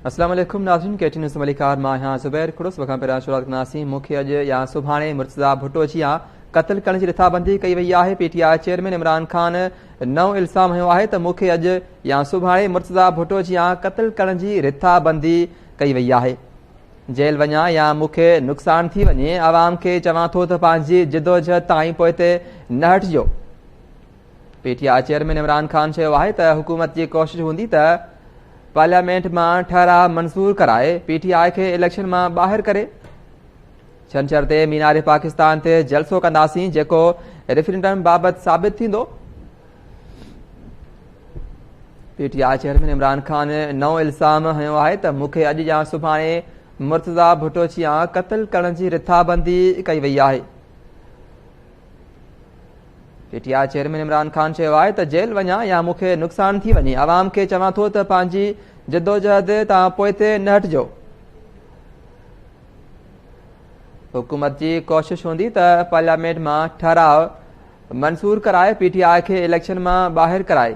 اسلام عليڪم ناظرين ڪي ٽي نيوز مليڪار مان آهيان زبير کڙو سڀ کان پهريان شروعات ڪنداسين مون کي اڄ يا سڀاڻي مرتضيٰ ڀٽو جيان قتل ڪرڻ جي رٿابندي ڪئي وئي آهي P T I chairman Imran Khan نئون الزام هنيو آهي ته مون کي اڄ يا سڀاڻي مرتضيٰ ڀٽو جيان قتل ڪرڻ جي رٿابندي ڪئي وئي آهي جيل وڃان يا مون کي نقصان ٿي وڃي عوام کي چوان ٿو ته پنهنجي جدوجهد تائين پوئتي نه هٽجو P T I chairman Imran Khan چيو آهي ته حڪومت جي ڪوشش هوندي ته پارليامينٽ مان ٺهراء منظور ڪرائي پي ٽي آء کي اليڪشن مان ٻاهر ڪري ڇنڇر تي مينار پاڪستان تي جلسو ڪنداسين جيڪو ريفرنڊم بابت ثابت ٿيندو. P T I chairman Imran Khan نئون الزام هنيو آهي ته مون کي اڄ يا سڀاڻي مرتضيٰ ڀٽو جيان قتل ڪرڻ جي رٿابندي ڪئي وئي آهي. P T I chairman Imran Khan چيو آهي ته جيل وڃان يا مون کي نقصان ٿي وڃي عوام کي چوان ٿو ته پنهنجي جدوجهد تان پوئتي نه هٽجو. حڪومت جي ڪوشش هوندي ته پارليامينٽ مان ٺهراء منظور ڪرائي پي ٽي آء کي اليڪشن مان ٻاهر ڪرائي.